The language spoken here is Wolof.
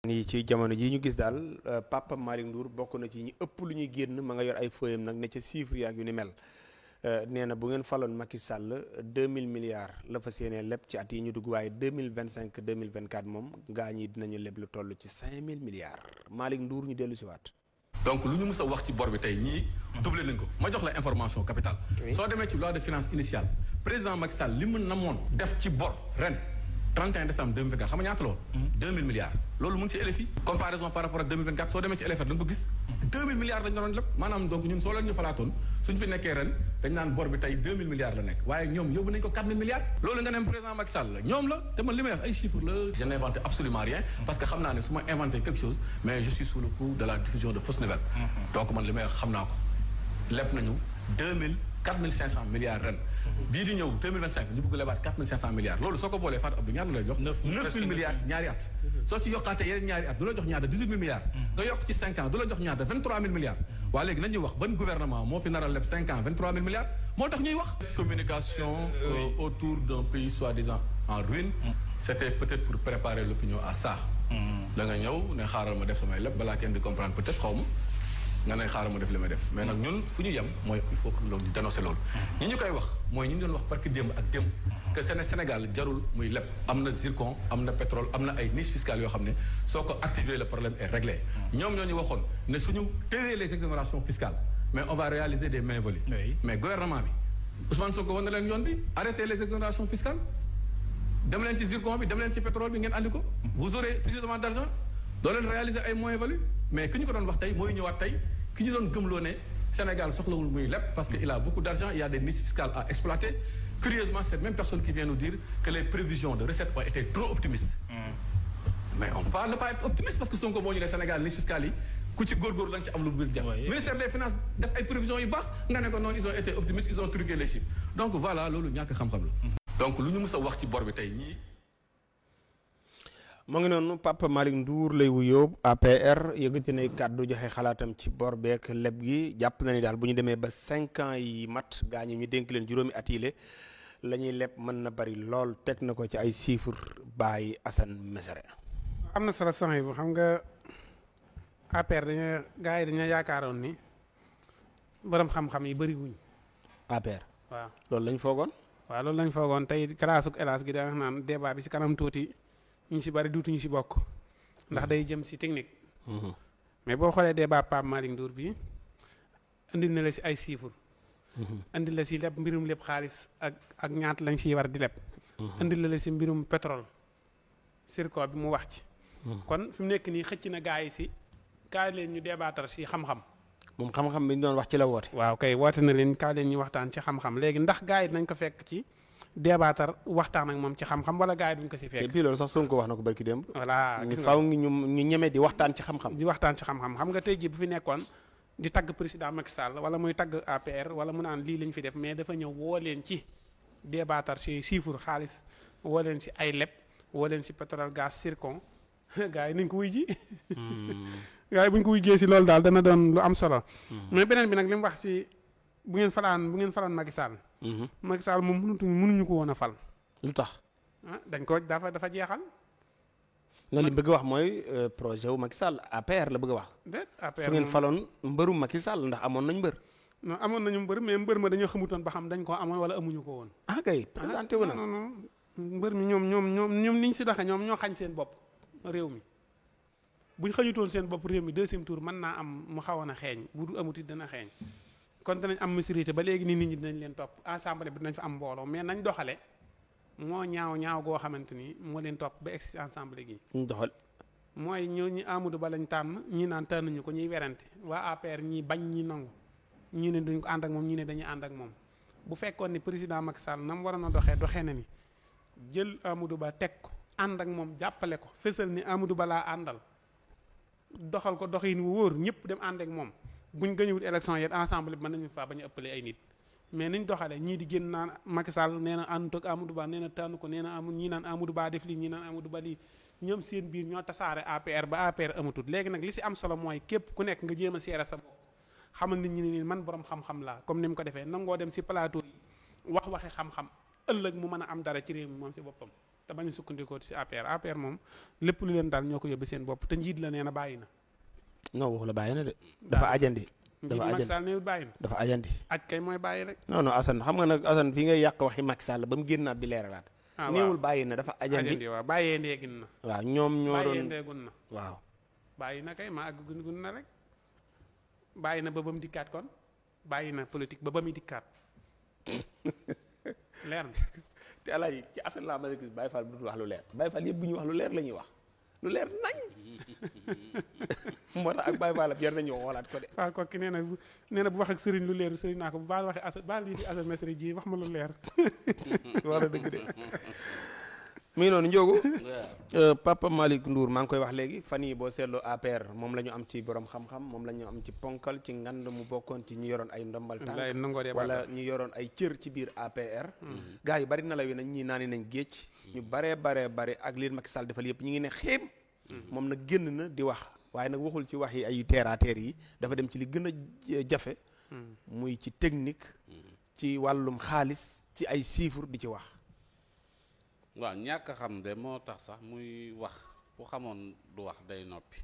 nii ci jamono ji ñu gis daal Papa Malick Ndour bokk na ci ñi ëpp lu ñuy génn ma nga yor ay feuillam nag ne ca chiffre yaak yu ni mel nee na bu ngeen faloon Macky Sall 2000 milliards la fa séenee lépp ci at yi ñu dugg waaye 2025 2024 moom gaa ñi dinañu leb lu toll ci 5000 milliards Malick Ndour ñu dellu si waat. donc lu ñu mës a wax ci bor bi tey ñii doublé nañ ko ma jox la information capitale. soo demee ci loi de finance initiale président Macky Sall li mu namoon def ci bor ren 31 décembre 2024 xam nga ñaata la woon 2000 milliards loolu mu ngi ci LFI comparaison par rapport ak 2024 soo demee ci LFR da nga ko gis 2000 milliards lañ doon lépp maanaam donc ñun soo leen ñu falaatoon suñu fi nekkee ren dañ naan bor bi tey 2000 milliards la nekk waaye ñoom yóbbu nañ ko 4000 milliards loolu nga ne président Macky Sall la ñoom la te man li may wax ay chiffres la je n'ai inventé absolument rien parce que xam naa ne su ma inventé quelque chose mais je suis sous le coup de la diffusion de fausses nouvelles donc man li may wax xam naa ko lépp nañu 4500 milliards ren bii di ñëw 2025 ñu bëgg lebaat 4500 milliards loolu soo ko boolee Fatou Abdou ñaata la lay jox 9000 milliards ci ñaari at soo ci yokkaatee yeneen ñaari at du la jox ñaata 18000 milliards nga yokk ci 5 ans du la jox ñaata 23000 milliards waa léegi nañuy wax ban gouvernement moo fi nar a leb 5 ans 23000 milliards moo tax ñuy wax communication autour d'un pays soi-disant en ruine c'était peut-être pour préparer l'opinion à ça da nga ñëw ne xaaral ma def samay leb balaa kenn di comprendre peut-être xaw ma nga ne xaaral ma def li may def mais nag ñun fu ñu yem mooy il faut que loolu di dénoncer loolu ñi ñu koy wax mooy ñi ñu doon wax parce que démb ak démb que Sénégal jarul muy leb am na zircon am na pétrole am na ay niches fiscales yoo xam ne soo ko activer le problème est réglé ñoom ñoo ñu waxoon ne suñu téyee les exonérations fiscales mais on va réaliser des mains volées mais gouvernement bi Ousmane Sonko war na leen yoon bi arrêtez les exonérations fiscales dem leen ci zircon bi dem leen ci pétrole bi ngeen andi ko vous aurez suffisamment d'argent doo leen réaliser ay moyens valus mais ki ñu ko doon wax tey mooy ñëwaat tey ki ñu doon gëmloo ne Sénégal soxlawul muy lépp parce que il a beaucoup d'argent il y a des niches fiscales à exploiter curieusement cette même personne qui vient nous dire que les prévisions de recettes ont été trop optimistes mais on peut ne pas être optimiste parce que Sonko moo ñu ne Sénégal niches fiscales yi ku ci góorgóorlu da nga ci am lu bëri jàpp ministère des finances def ay prévisions yu baax nga ne ko non ils ont été optimistes ils ont truqué les chiffres donc voilà loolu ñàkk xam-xam la donc lu ñu mës a wax ci bor bi tey ñii mu ngi noonu Papa Malick Ndour lay wuyoo APR yëkkati na kàddu joxe xalaatam ci bor beek leb gi jàpp na ni daal bu ñu demee ba 5 ans yi mat gaañu ñu dénk leen juróomi at yile la ñuy leb mën na bari lool teg na ko ci ay chiffres Baye Assane Mesere. am na solo sax bu xam nga APR gars yi dañoo yaakaaroon ni borom xam-xam yi bëri wuñ. APR. waaw loolu lañ foogoon. waaw loolu lañ foogoon tey classe élage gi da nga naan débat bi ci kanam tuuti. ñu si bari duutuñu si bokk ndax day jëm si technique mais boo xoolee débat Pape Malick Ndour bi indil na la si ay chiffres indil la si lépp mbirum lépp xaalis ak ñaata lañ siy war di lépp indil la si mbirum pétrole circo bi mu wax ci kon fi mu nekk nii xëcc na gaa yi si kaay leen ñu débattre si xam-xam moom xam-xam bi ñu doon wax ci la woote waaw kay woote na leen kaay leen ñu waxtaan ci xam-xam léegi ndax gaa yi nañ ko fekk ci débattre waxtaan ak moom ci xam-xam wala gars yi duñ ko si fekk. et puis loolu sax Sonko wax na ko barki démb. voilà gis nga faaw ñu ñeme di waxtaan ci xam-xam. di waxtaan ci xam-xam xam nga tey jii bu fi nekkoon di tagg président Macky Sall wala muy tagg APR wala mu naan lii lañ fi def mais dafa ñëw woo leen ci débattre ci chiffre xaalis woo leen si ay leb woo leen si pétrole gaz zircon gars yi nañ ko wuy ji. gars yi buñ ko wujjee si loolu daal dana doon lu am solo. mais beneen bi nag li mu wax si. bu ngeen faloon Macky Sall. Macky Sall moom mënuñu ko woon a fal. lu tax. dañ ko dafa jeexal. loolu li bëgg a wax mooy projet wu Macky Sall APR la bëgg a wax. déet APR fu ngeen faloon mbëru Macky Sall ndax amoon nañ mbër. non amoon nañu mbër mais mbër ma dañoo xamutoon ba xam dañ koo amoon wala amuñu ko woon. ah kay présenté wu na. non mbër mi ñoom niñ si doxee ñoom ñoo xañ seen bopp réew mi buñ xañutoon seen bopp réew mi deuxième tour mën naa am mu xawoon a xeeñ bu dul amuti dana xeeñ. kon danañ am maturité ba léegi nii nit ñi dinañ leen topp assemblée bi dinañ fa am mbooloo mais nañ doxale moo ñaaw goo xamante ni moo leen topp ba egsi assemblée gi. ñu doxal. mooy ñi Amadou Ba lañ tànn ñii naan tànnuñu ko ñuy werante waa APR ñii bañ ñi nangu ñii ne duñ ko ànd ak moom ñii ne dañuy ànd ak moom bu fekkoon ni président Macky Sall na mu waroon a doxee na ni jël Amadou Ba teg ko ànd ak moom jàppale ko fësal ni Amadou Ba laa àndal doxal ko doxin wu wóor ñëpp dem ànd ak moom. buñ gëñëwut élection yi ensemble bi mën nañu faa bañ a ëppale ay nit mais niñ doxale ñii di génn naan Macky Sall nee na àndut ak Amadou Ba nee na tànn ko nee na ñii naan Amadou Ba def lii ñii naan Amadou Ba lii ñoom seen biir ñoo tasaare APR ba APR amatut léegi nag li si am solo mooy képp ku nekk nga jéem a seere sa bopp xamal nit ñi ne man borom xam-xam laa comme ni mu ko defee nangoo dem si plateau yi wax waxi xam-xam ëllëg mu mën a am dara ci réew mi moom si boppam te bañ a sukkandikoo ci APR moom lépp lu leen daal ñoo ko yóbbu seen bopp te njiit la nee na bàyyi na. non waxu la bàyyi na de. dafa ajandi. dafa Macky Sall ne bàyyi na. dafa ajandi. aj kay mooy bàyyi rek. non non Assane xam nga nag Assane fii ngay yàq waxi Macky Sall ba mu génnaat di leeralaat. waaw néewul bàyyi na dafa ajandi. waaw bàyyee ndeegin na. waaw ñoom ñoo doon bàyyee ndeegun na. waaw. bàyyi na kay maa àgg gun na rek. bàyyi na ba mu dikkaat kon. bàyyi na politique ba muy dikkaat. leer na. te alaaji ci Assane laa ma gis Baye Fall bu dul wax lu leer Baye Fall yëpp bu ñuy wax lu leer la ñuy wax lu leer nañ moo tax ak Baye Fall ab yar nañu xoolaat ko de. Fall ko ki nee na bu wax ak sëriñ lu leer sëriñ naa ko bu baal waxee Assane baal lii di Assane Mesri ji wax ma lu leer. war a dëgg de. mi ngi noonu Ndiogu. Papa Malick Ndour maa ngi koy wax léegi fan yii boo seetloo APR moom la ñu am ci borom xam-xam moom la ñu am ci ponkal ci ngand mu bokkoon ci ñi yoroon ay ndombal tànk wala ñu yoroon ay cër ci biir APR. gars yi bari na la wi nañ ñii naani nañ géej. ñu baree ak liin Macky Sall defal yëpp ñu ngi ne xeem. moom nag génn na di wax waaye nag waxul ci wax yi ay terre à terre yi dafa dem ci li gën a jafe. muy ci technique. ci wàllum xaalis ci ay chiffres di ci wax. waaw ñàkk a xam de moo tax sax muy wax bu xamoon du wax day noppi.